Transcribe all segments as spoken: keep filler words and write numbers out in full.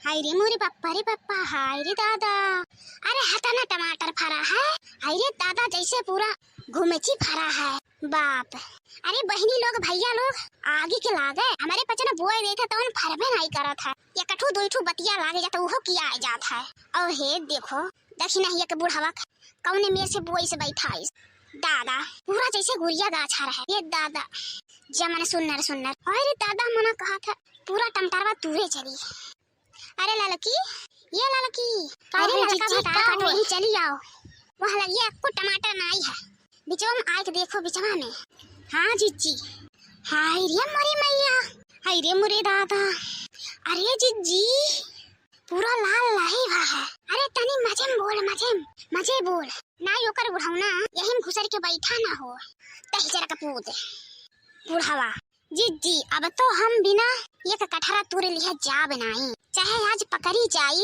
अरे मोरे पप्पा रे पप्पा, हाय रे दादा, अरे हतना टमाटर फरा है, अरे दादा जैसे पूरा घुमची फरा है बाप। अरे बहिनी लोग, भैया लोग, आगी के लागे, हमरे पचन बोए देत है तवन फरबे नाई करत है, एकठू दुईठू बतिया लागे जात उहो किया जात है। और हे देखो, दखिनहिया के बुढ़वा कौने मेर से बोई से बैठाइस। दादा, पूरा जैसे गुरिया गाछा रहे। ये दादा, जमन सुन्नर सुन्नर। अरे दादा, मना कहा था, पूरा टमटरवा तूरे चली। अरे ललकी, ये ललकी, का अरे है ललका जिज्जी, भतार का काटो, है? यहीं चली आओ। वह लगिया, एक्को टमाटर नाई है। बिचवा में आइके देखो, बिचवा में। हाँ जिज्जी। हाय रे मोरी मैया, हाय रे मोरे दादा। अरे जिज्जी, पूरा लाल लाही हुआ है। अरे तनी मजे में बोल, मजे में, मजे बोल। नाई ओकर बुढ़ौना यही में घुसर के बैठा ना हो। तही जरा कपूत बुढ़ावा। जिज्जी, अब तो हम बिना एक कटहरा तूरे लिहे जाब नाई। चाहे आज पकड़ी जाई,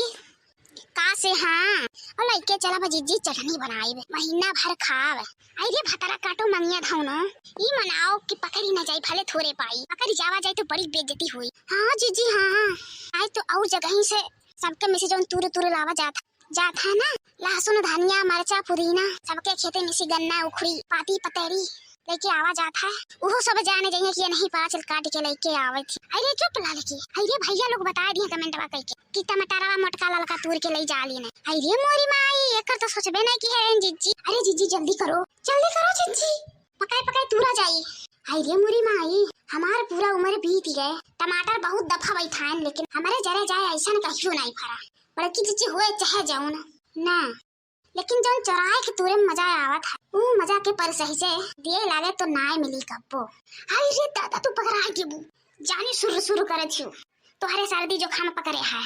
का से हाँ, और लइके चलब जिज्जी चटनी बनाइब, महीना भर खाब। आई रे भतरा काटो मंगिया धौनो, ई मनाओ कि पकड़ी न जाई, भले थोरे पाई, पकड़ी जावा जाई तो बड़ी बेइज्जती हुई। हाँ जिज्जी हाँ, आई तो और जगह से सबके में से जौन तूरे तूरे लावा जात, जात है ना, लहसुन, धनिया, मरचा, पुदीना, सबके खेते में से गन्ना, उखड़ी, पाती, पतैरी, लेके आवा जात है। उहो सब जाने जाइए कि ये नहीं पाचल काट के लेके आवे थी। अरे चुप ललकी, अरे भैया लोग बताए दिए कमेंटवा कइके कि टमाटरवा मोटका ललका तूर के ले जा ली ने। अरे मोरी माई, एकर तो सोचबे नहीं की है रे जिज्जी। अरे जिज्जी जल्दी करो, जल्दी करो जिज्जी, पकाए पकाए तूरा जाई। अरे मोरी माई, हमार पूरा उम्र बीत गए, टमाटर बहुत दफा बैठाएन लेकिन हमारे जरे जाए ऐसा कहियो नहीं फरा। बड़की जिज्जी हुए चाहे जौन ना, लेकिन जौन चोराए के तूरे में मजा आवत है, ऊ मजा के परसही से दिए लागे तो नाय मिली कब्बो। हाय रे दादा, तू पकड़ा है गेबू, जानी सुर सुर करे छियो, तोहरे सर्दी जुकाम पकड़े है।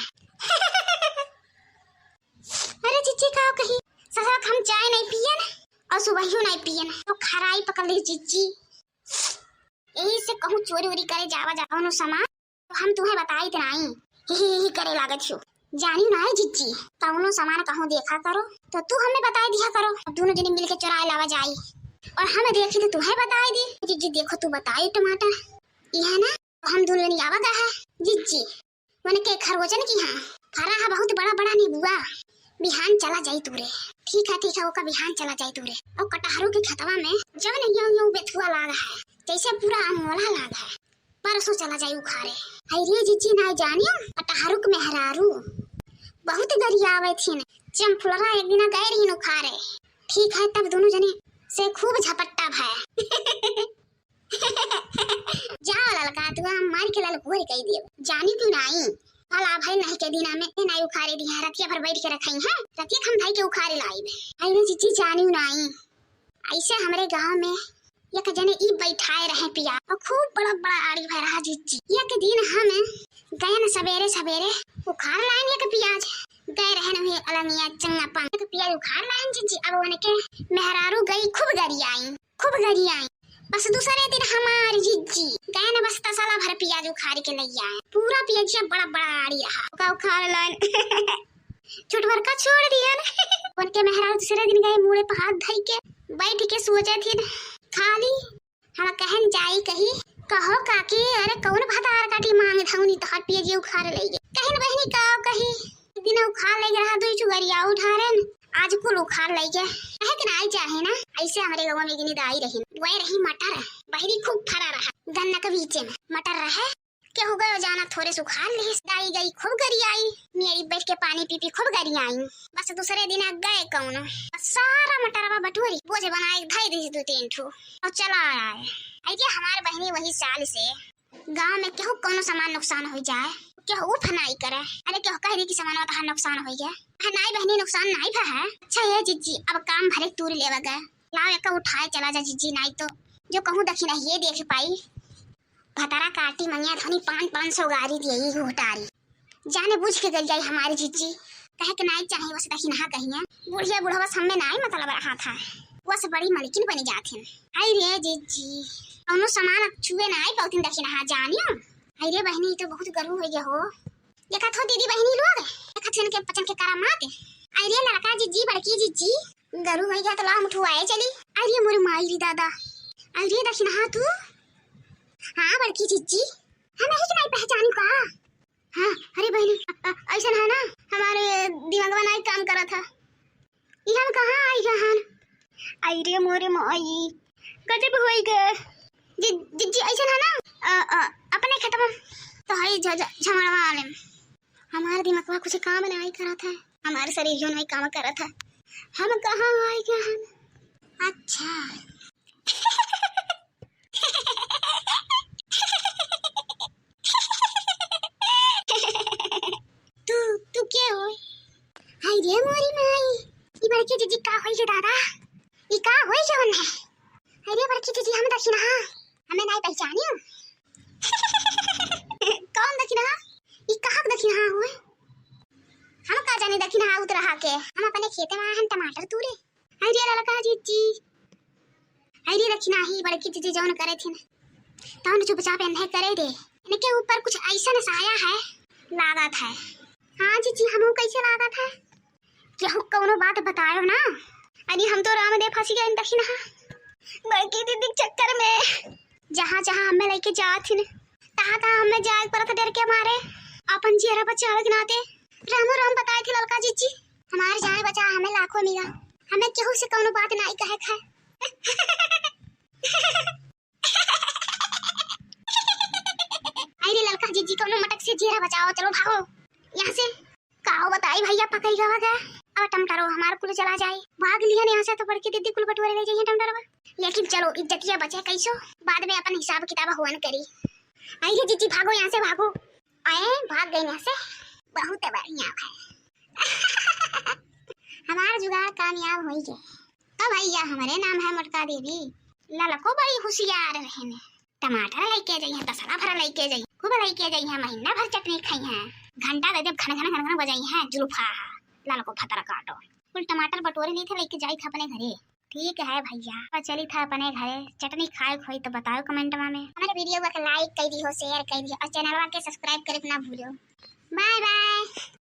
अरे जिज्जी का कही, ससुरा हम चाय नहीं पियन और सुबहियो नहीं पियन, तो खराई पकड़ ली जिज्जी। यही से कहूँ चोरी उरी करे जावा जा कौनो सामान, तो हम तुम्हें बताई तो नाई, ही ही ही करे लागत हो। जानी ना है जिज्जी, कौनो सामान कहूँ देखा करो तो तू हमें बताई दिया करो, अब दोनों जने मिलके चुराए लावा जाई और हम देखी तो तुम्हें बताई दी। जिज्जी देखो तू बताई टमाटर, यह ना हम दोनों जने आवा गा है जिज्जी, मन के खरगोजन की हाँ फरा है बहुत बड़ा बड़ा नीबुआ। बिहान चला जाई तूरे। ठीक है ठीक है, ओका बिहान चला जाई तूरे। और कटहरों के खेतवा में जवन यूं यूं बेथुआ लाग है, जैसे पूरा अमोला लाग है, परसों चला जाई उखारे। अरे जिज्जी ना जानियो, कटहरुक मेहरारू बहुत गरियावे थिन। चमफुलरा एक दिन गए रहीन उखारे। ठीक है, तब दोनों जने से खूब झपट्टा भय। जाओ ललका, तू हम मार के ललकोर कई देव। जानी क्यों नाई, भला भाई नहीं के दिना में ये नाई उखारे दी है, रतिया भर बैठ के रखाई है, रतिया हम भाई के उखारे लाइब। अरे जिज्जी जानी नाई, ऐसे हमरे गांव में एक जने ई बैठाए रहे पिया, और खूब बड़ा बड़ा आड़ी भय रहा जिज्जी। एक दिन हम गयन सवेरे सवेरे उखाड़ लाइन एक पियाज, गए रहन हुए अलंगिया चंगा पान एक पियाज उखाड़ लाइन जिज्जी। अब उनके मेहरारू गई खूब गरियाई, खूब गरियाई। बस दूसरे दिन हमारी जिज्जी गयन बस तसला भर पियाज उखाड़ के ले आए, पूरा पियाजिया बड़ा बड़ा आड़ी रहा, ओका उखाड़ लाइन। चुटवर का छोड़ दिया ना। उनके मेहरारू दूसरे दिन गए मूड़े पर हाथ धई के बैठ के सोचे थे खाली। हम कहन जाई कही, कहो काकी, अरे कौन भतार काटी मांग धौनी तोहर पिए जी उखाड़ ले गे। कहन बहिनी का कही, एक दिन उखाड़ ले रहा दुई चुगरिया उठारन, आज कुल उखाड़ ले गे। कहे के नाई चाहे ना, ऐसे हमरे गाँव में गिनी दाई रही, वह रही मटर, बहरी खूब फरा रहा, गन्ना के बीचे में मटर रहे, केहू गयो जाना थोरे सुखार लिहिस। दाई गई खूब गरियाई, मेरी बैठ के पानी पी पी खूब गरियाई। बस दूसरे दिन आ गए कौनो, बस सारा मटरवा बटोरी बोझ बनाए धई दी दो तीन ठो और चला आए। अरे हमार बहनी वही साल से गांव में केहू कौनो सामान नुकसान हो जाए, केहू उफ नाई करे। अरे केहू कह दी कि सामान तहार नुकसान हो गया। हाँ, नाई बहनी नुकसान नाई भा है। अच्छा ये जिज्जी, अब काम भरे तूर लेवा गए, लाओ एक उठाए चला जा जिज्जी, नाई तो जो कहूँ दखिना ये देख पाई। भतारा काटी मंगिया धनी पाँच, पाँच सौ गारी दिए ई घोटारी। जाने बुझ के गरियाई हमारी जिज्जी। कहे के नाई चाही वस दखिनहा कहिए। बुढ़िया बुढ़वा से हमें नाई मतलब रहा था। वस बड़ी मलकिन बनी जात हैं। आई रे जिज्जी, कौनो सामान अब छुए नाई पौतिन दखिनहा जानियो। आई रे बहनी, ई तो बहुत गरु हो गया हो। देखा थो दीदी बहनी लोग, देखा थो इनके पचन के करा मात। आई रे लड़का जिज्जी, बड़की जिज्जी, गरु हो गया तो लाओ हम उठवाए चली। आई रे मोरे माई रे दादा। आई रे दखिनहा तू। हाँ बड़की जिज्जी, हम यही के नाई पहचानी का? हाँ, अरे बहिनी, अ, अ, अइसन है ना, हमारे दिमागवा नाई काम करत है। ई हम कहाँ आई गहन? आई रे मोरे माई, गजब होई गे। जी, जी, जी, अइसन है ना, अ, अ, अपने खेतवा तो हई झ-, झ-, झमड़वा वाले में। हमार दिमागवा कुछ काम नाई करत है, हमार शरीर जो नाई काम करत है। हम कहाँ आई गहन? अच्छा। तू, तू के होय? हाय रे मोरी माई, ई बड़की जीजी का होई गे दादा? ई का होई जवन है? हाय रे बड़की जीजी, हम दखिनहा, हमें नाई पहचानियो। कौन दखिनहा? ई कहाँ के दखिनहा होय? हम का जाने दखिनहा उतरहा के, हम अपने खेते में आए हैं टमाटर तूरे। हाय रे ललका जीजी, हाय रे दखिनहा, ई बड़की जीजी जौन करे थिन, तौन चुपचाप एन्हे करे दे। इनके ऊपर कुछ अइसन साया है, लागत है। हाँ जीजी, हमहू कैसे लागत है? केहू कौनो बात बतायो ना। अरे हम तो राम दे फंसी गए दखिनहा। बड़की दीदी के चक्कर में जहाँ जहाँ हमें लेके जात हिन, तहाँ तहाँ हमें जाए के पड़त डर के मारे। अपन जियरा बचावे के नाते रामो राम बताए थे ललका जीजी। हमार जान बचा हमें लाखों मिला। हमें केहू से कौनो बात नाई कहे खाए। आई रे ललका जीजी, कौनो मटक से जियरा बचाओ, चलो भागो यहाँ से। काओ बताई भैया, पकई गवा गए। अब टमटरो हमार कुल चला जाए। भाग लिहन यहाँ से तो बड़की दीदी कुल बटोरे ले जाइए टमटरवा। लेकिन चलो इज्जतिया बचे कैसो, बाद में अपन हिसाब किताब हुअन करी। आई रे जीजी, भागो यहाँ से, भागो। आए, भाग गई यहाँ से, बहुत बढ़िया है। हमार जुगाड़ कामयाब होई गे। तो भैया, हमरे नाम है मोटका देवी। ललको बड़ी होशियार रहने। टमाटर लेके जइहे, तसला भर लेके जइहे, खूब लेके जइहे, महीना भर चटनी खइहे। घंटा दे देब, घन घन घन घन बजइहे जुल्फा। ललको फतर काटो। कुल टमाटर बटोरे ली थे, लेके जाई थे अपने घरे। ठीक है भैया, अब चली था अपने घरे, चटनी खाए के होई तो बताओ comment मा में। हमारे video के like कर दियो, share कर दियो और channel के subscribe करे के ना भूलो। Bye bye।